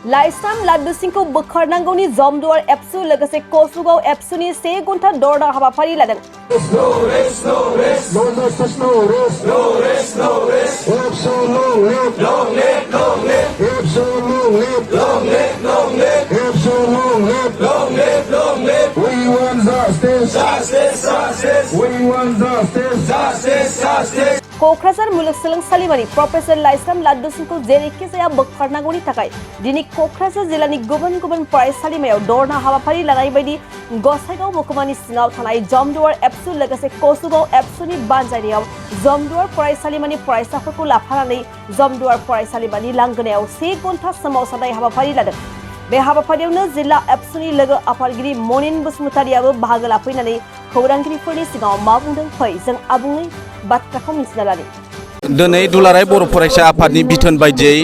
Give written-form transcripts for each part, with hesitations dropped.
लाइस्राम लाड्डु सिंहखौ बोखारनांगौनि जमदुवार एबसु लोगोसे कसुगाव एबसुनि 1 घन्टा दरना हाबाफारि लादों। क'क्राझार मुलुगसोलोंसालिमानि प्रफेसर लाइस्राम लाड्डु सिंहखौ जेरैखिजाया बोखारनांगौनि थाखाय दिनै क'क्राझार जिल्लानि गुबुन गुबुन फरायसालिमायाव दरना हाबाफारि लानाय बायदि गसाइगाव महकुमानि सिङाव थानाय जमदुवार एबसु लोगोसे कसुगाव एबसुनि बानजायनायाव जमदुवार फरायसालिमानि फरायसाफोरखौ लाफानानै जमदुवार फरायसालिमानि लांगोनायाव 1 घन्टा सोमावसारनाय हाबाफारि लादों। बे हाबाफारियावनो जिल्ला एबसुनि लोगो आफादगिरि मनिन बसुमतारियाबो बाहागो लाफैनानै खौरांगिरिफोरनि सिगाङाव मा बुंदों फै जों आबुङै बाथ्राखौ मिथिना लानि। दिनै दुलाराय बर' फरायसा आफादनि बिथोन बायदियै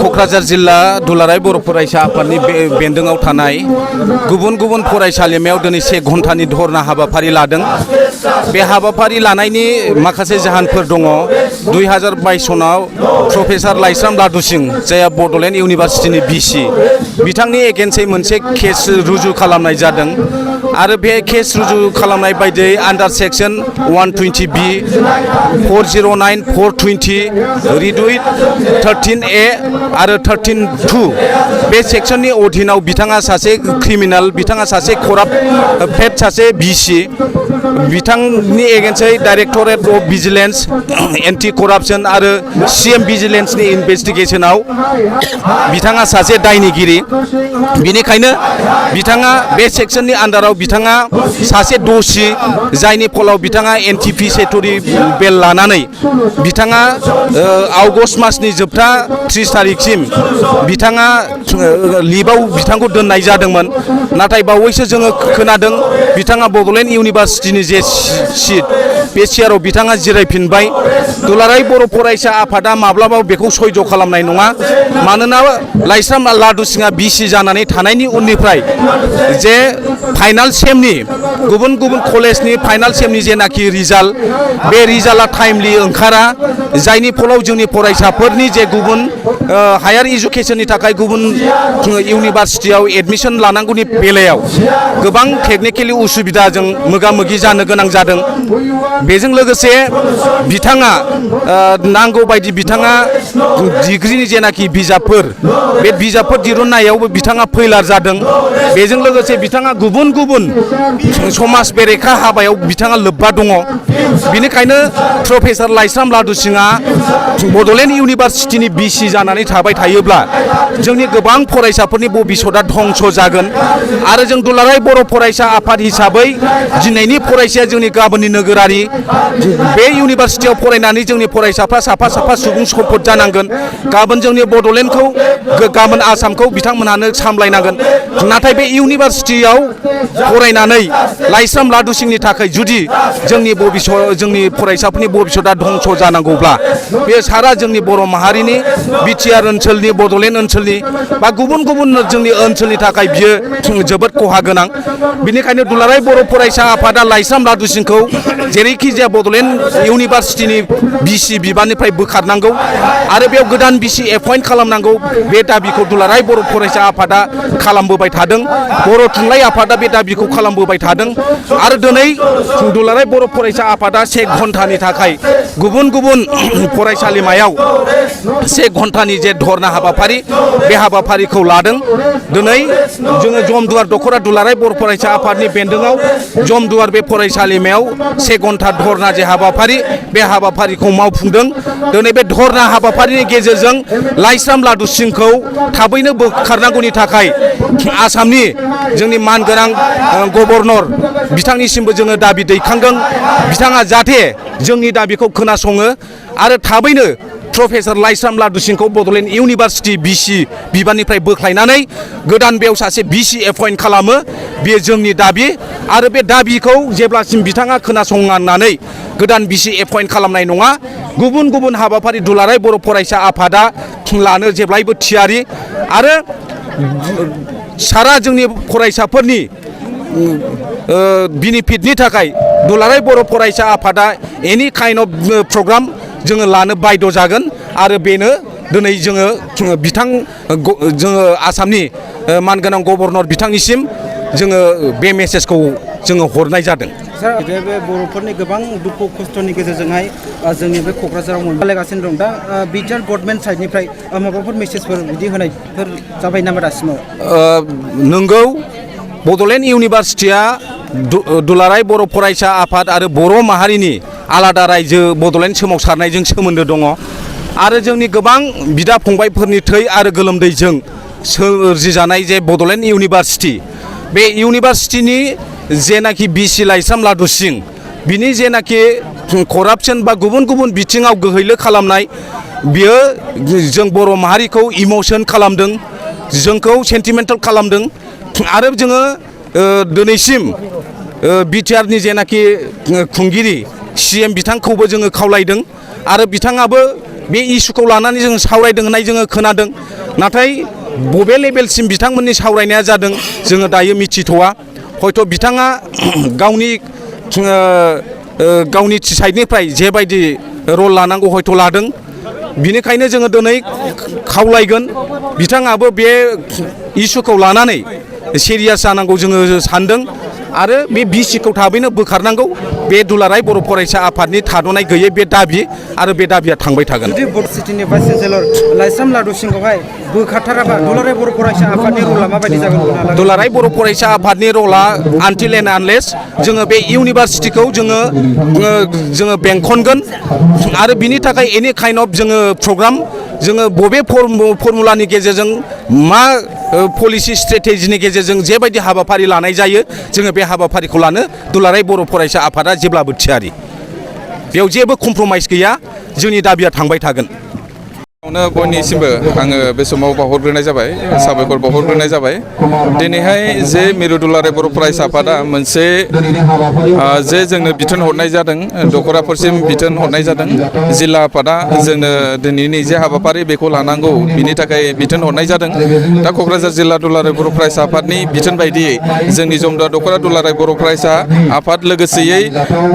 क'क्राझार जिल्ला दुलाराय बर' फरायसा आफादनि बेन्दोङाव थानाय गुबुन गुबुन फरायसालिमायाव दिनै 1 घन्टानि धरना हाबाफारि लादों। बे हाबाफारि लानायनि माखासे जाहोनफोर दङ। 2022 सनाव प्रफेसर लाइस्राम लाड्डु सिंह जायहा बड'लेण्ड इउनिभारसिटिनि बिसि बिथांनि एगेन्स्टै मोनसे केस रुजु खालामनाय जादों आरो बे केस रुजु खालामनाय बायदियै आन्डार सेक्सन 120B 409 420 रिडुइट 13A आरो 13(2) बे सेक्सननि अधीनाव बिथाङा सासे क्रिमिनेल, बिथाङा सासे कराप्ट फेड सासे बिसि, बिथांनि एगेन्स्टै डाइरेक्टरेट अफ भिजिलेन्स एन्टि करापसन आरो CM भिजिलेन्सनि इनभेस्टिगेसनाव बिथाङा सासे दायनिगिरि। बेनिखायनो बिथाङा बे सेक्सननि आन्डाराव बिथाङा सासे दोषी, जायनि फलाव बिथाङा एन्टिसिपेटरि बेल लानानै बिथाङा आगष्ट मासनि जोबथा 30 तारिखसिम बिथाङा लिभाव बिथांखौ दोननाय जादोंमोन। नाथाय बावैसो जोङो खोनादों बिथाङा बड'लेण्ड इउनिभारसिटिनि जे सिट बे सियाराव बिथाङा जिरायफिनबाय। दुलाराय बर' फरायसा आफादा माब्लाबाबो बेखौ सयज' खालामनाय नङा। मानोना लाइस्राम लाड्डु सिंहआ बिसि जानानै थानायनि उननिफ्राय जे फाइनाल सेमनि गुबुन गुबुन कलेजनि फाइनाल सेमनि जेनाखि रिजाल्ट बे रिजाल्टआ टाइमलि ओंखारा, जायनि फलाव जोंनि फरायसाफोरनि जे गुबुन हायार इडुकेसननि थाखाय गुबुन इउनिभारसिटियाव एडमिसन लानांगौनि बेलायाव गोबां टेकनिकेलि उसुबिदाजों मोगा मोगि जानो गोनां जादों। बेजों लोगोसे बिथाङा नांगौ बायदि बिथाङा डिग्रिनि जेनाखि बिजाबफोर बे बिजाबफोर दिरुननायावबो बिथाङा फैलार जादों। बेजों लोगोसे बिथाङा गुबुन गुबुन समाज बेरेखा हाबायाव बिथाङा लोब्बा दङ। बेनिखायनो प्रफेसर लाइस्राम लाड्डु सिंहआ बड'लेण्ड इउनिभारसिटिनि बिसि जानानै थाबाय थायोब्ला जोंनि गोबां फरायसाफोरनि भबिसतआ धंस जागोन आरो जों दुलाराय बर' फरायसा आफाद हिसाबै दिनैनि फरायसाया जोंनि गाबोननि नोगोरारि। बे इउनिभारसिटियाव फरायनानै जोंनि फरायसाफ्रा साफा साफा सुबुं सम्पद जानांगोन। गाबोन जोंनि बड'लेण्डखौ, गाबोन आसामखौ बिथांमोनहानो सामलायनांगोन। नाथाय बे इउनिभारसिटियाव फरायनानै लाइस्राम लाड्डु सिंहनि थाखाय जुदि जोंनि फरायसाफोरनि भबिसतआ धंस जानांगौब्ला बे सारा जोंनि बर' माहारिनि बिटिआर ओनसोलनि, बड'लेण्ड ओनसोलनि बा गुबुन गुबुन जोंनि ओनसोलनि थाखाय बियो जोबोद खहा गोनां। बेनिखायनो दुलाराय बर' फरायसा आफादा लाइस्राम लाड्डु सिंहखौ जेरैखि जाया बड'लेण्ड इउनिभारसिटिनि बिसि बिबाननिफ्राय बोखारनांगौ आरो बेयाव गोदान बिसि एपइन्ट खालामनांगौ। बे दाबिखौ दुलाराय बर' फरायसा आफादा खालामबोबाय थादों। बर' थुनलाइ आफादा बे दाबिखौ खालामबोबाय थादों आरो दिनै दुलाराय बर' फरायसा आफादा 1 घन्टानि थाखाय गुबुन गुबुन फरायसालिमायाव 1 घन्टानि जे धरना हाबाफारि बे हाबाफारिखौ लादों। दिनै जोङो जमदुवार दख'रा दुलाराय बर' फरायसा आफादनि बेन्दोङाव जमदुवार बे फरायसालिमायाव 1 घन्टा धरना जे हाबाफारि बे हाबाफारिखौ मावफुंदों। दिनै बे धरना हाबाफारिनि गेजेरजों लाइस्राम लाड्डु सिंहखौ थाबैनो बोखारनांगौनि थाखाय आसामनि जोंनि मानगोनां गभर्नर बिथांनिसिमबो जोङो दाबि दैखांदों। बिथाङा जाहाथे जोंनि दाबिखौ खोनासङो आरो थाबैनो प्रफेसर लाइस्राम लाड्डु सिंहखौ बड'लेण्ड इउनिभारसिटि बिसि बिबाननिफ्राय बोख्लायनानै गोदान बेयाव सासे बिसि एपइन्ट खालामो। बेयो जोंनि दाबि आरो बे दाबिखौ जेब्लासिम बिथाङा खोनासंनानै गोदान बिसि एपइन्ट खालामनाय नङा, गुबुन गुबुन हाबाफारि दुलाराय बर' फरायसा आफादा लानो जेब्लायबो थियारि आरो सारा जोंनि फरायसाफोरनि बेनिफिटनि थाखाय दुलाराय बर' फरायसा आफादा एनि काइन्ड अफ प्रग्राम जोङो लानो बायद' जागोन आरो बेनो दिनै जोङो जोङो आसामनि मानगोनां गभर्नर बिथांनिसिम जोङो बे मेसेजखौ जोङो हरनाय जादों। सार बे बर'फोरनि गोबां दुखु खस्थ'नि गेजेरजोंहाय जोंनि बे क'क्राझाराव मोनलायगासिनो दं दा बिटिआर गभर्नमेन्ट साइडनिफ्राय माबाफोर मेसेजफोर बिदि होनायफोर जाबाय नामा दासिमाव? नंगौ, बड'लेण्ड इउनिभारसिटिया दुलाराय बर' फरायसा आफाद आरो बर' माहारिनि आलादा रायजो बड'लेण्ड सोमावसारनायजों सोमोन्दो दङ आरो जोंनि गोबां बिदा फंबायफोरनि थै आरो गोलोमदैजों सोरजिजानाय जे बड'लेण्ड इउनिभारसिटि, बे इउनिभारसिटिनि जेनाखि बिसि लाइस्राम लादु सिं बिनि जेनाखि करापसन बा गुबुन गुबुन बिथिङाव गोहैलो खालामनाय, बियो जों बर' माहारिखौ इमोसन खालामदों, जोंखौ सेन्टिमेन्टेल खालामदों आरो जोङो दिनैसिम बिटिआरनि जेनाखि खुंगिरि CM बिथांखौबो जोङो खावलायदों आरो बिथाङाबो बे इस्युखौ लानानै जों सावरायदों होननाय जोङो खोनादों। नाथाय बबे लेभेलसिम बिथांमोननि सावरायनाया जादों जोङो दायो मिथिथ'वा। हयथ' बिथाङा गावनि साइडनिफ्राय जेबायदि रल लानांगौ हयथ' लादों। बिनिखायनो जोङो दिनै खावलायगोन बिथाङाबो बे इस्युखौ लानानै सिरियास जानांगौ जोङो सानदों आरो बे बिसिखौ थाबैनो बोखारनांगौ। बे दुलाराय बर' फरायसा आफादनि थाद'नाय गैयै बे दाबि आरो बे दाबिया थांबाय थागोन। जुदि बड'सिटिनि भाइस चेन्सेलर लाइस्राम लादु सिंखौहाय बोखारथाराबा दुलाराय बर' फरायसा आफादनि रला माबायदि जागोन? दुलाराय बर' फरायसा आफादनि रला आनटिल एन्ड आनलेस जोङो बे इउनिभारसिटिखौ जोङो बेंखनगोन आरो बिनि थाखाय एनि काइन्ड अफ जोङो प्रग्राम जोङो बबे फर्मुलानि गेजेरजों मा पलिसि स्ट्रेटेजिनि गेजेरजों जेबायदि हाबाफारि लानाय जायो जोङो बे हाबाफारिखौ लानो दुलाराय बर' फरायसा आफादा जेब्लाबो थियारि। बेयाव जेबो कमप्रमाइस गैया, जोंनि दाबिया थांबाय थागोन। बयनिसिमबो आङो बे समाव बावहरग्रोनाय जाबाय, साबायखर बावहरग्रोनाय जाबाय। दिनैहाय जे मिरु दुलाराय बर' फरायसा आफादा मोनसे जे जोंनो बिथोन हरनाय जादों, दख'राफोरसिम बिथोन हरनाय जादों, जिल्ला आफादा जोंनो दिनैनि जे हाबाफारि बेखौ लानांगौ बिनि थाखाय बिथोन हरनाय जादों। दा क'क्राझार जिल्ला दुलाराय बर' फरायसा आफादनि बिथोन बायदियै जोंनि जमदुवार दख'रा दुलाराय बर' फरायसा आफाद लोगोसेयै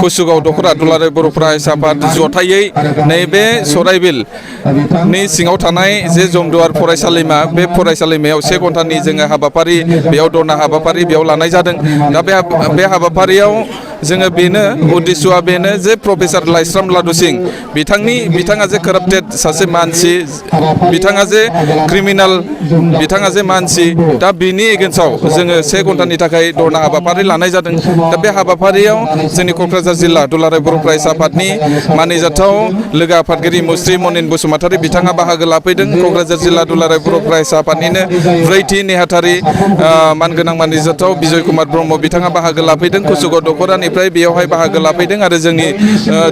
कुसुगाव दख'रा दुलाराय बर' फरायसा आफाद जथायै नैबे सराइबिल नि सिङाव थानाय जे जमदुवार फरायसालिमा, बे फरायसालिमायाव 1 घन्टानि जोङो हाबाफारि, बेयाव धरना हाबाफारि बेयाव लानाय जादों। दा बे हाबाफारियाव जोङो बेनो उद्देश्यआ बेनो जे प्रफेसार लाइस्राम लादु सिं बिथाङा जे काराप्टेड सासे मानसि, बिथाङा जे क्रिमिनेल, बिथाङा जे मानसि, दा बिनि एगेन्स्टआव जोङो 1 घन्टानि थाखाय धरना हाबाफारि लानाय जादों। दा बे हाबाफारियाव जोंनि क'क्राझार जिल्ला दुलाराय बर' फरायसा आफादनि मानिजाथाव लोगो आफादगिरि मुस्रि मनिन बसुमतारी बिथाङा बाहागो लाफैदों। क'क्राझार जिल्ला दुलाराय बर' फरायसा आफादनिनो 4थि नेहाथारि मानगोनां मानिजाथाव बिजय कुमार ब्रह्म बिथाङा बाहागो लाफैदों। कुसुगाव दख'रानिफ्राय बेयावहाय बाहागो लाफैदों आरो जोंनि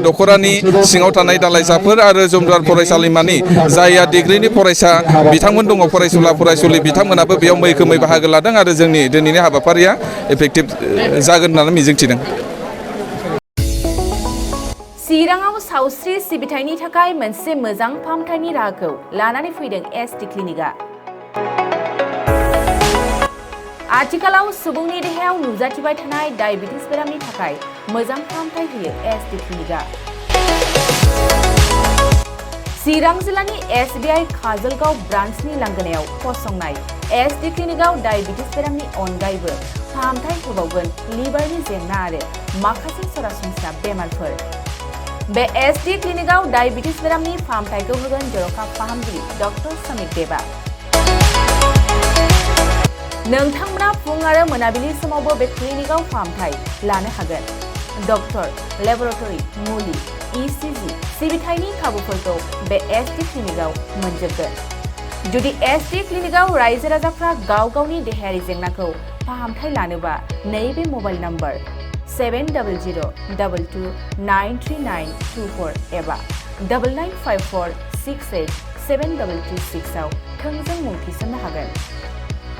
दख'रानि सिङाव थानाय दालाइसाफोर आरो जमदुवार फरायसालिमानि जायहा डिग्रिनि फरायसा बिथांमोन दङ, फरायसुला फरायसुलि बिथांमोनाबो बेयाव मैखोमै बाहागो लादों आरो जोंनि दिनैनि हाबाफारिया इफेक्टिभ जागोन होननानै मिजिंथिदों। चिराङाव सावस्रि सिबिथायनि थाखाय मोनसे मोजां फाहामथायनि राहाखौ लानानै फैदों SD क्लिनिकआ। आथिखालाव सुबुंनि देहायाव नुजाथिबाय थानाय डायबिटिस बेरामनि थाखाय मोजां फाहामथाय होयो SD क्लिनिकआ। चिरां जिल्लानि SBI काजलगाव ब्रान्चनि लांगोनायाव फसंनाय SD क्लिनिकआव डायबिटिस बेरामनि अनगायैबो फाहामथाय होबावगोन लिभारनि जेंना आरो माखासे सरासनस्रा बेमारफोर। बे SD क्लिनिकआव डायबिटिस बेरामनि फाहामथायखौ होगोन जर'खा फाहामगिरि डक्टर समिक देबा। नोंथांमोना फुं आरो मोनाबिलि समावबो बे क्लिनिकआव फाहामथाय लानो हागोन। डक्टर, लेबरेटरि, मुलि, ECG सिबिथायनि खाबुफोरखौ बे SD क्लिनिकआव मोनजोबगोन। जुदि SD क्लिनिकआव रायजो राजाफ्रा गाव गावनि देहायारि जेंनाखौ फाहामथाय लानोबा नैबे मबाइल नम्बर 7002293924 एबा 9954687226 आव थोंजों मुं थिसननो हागोन।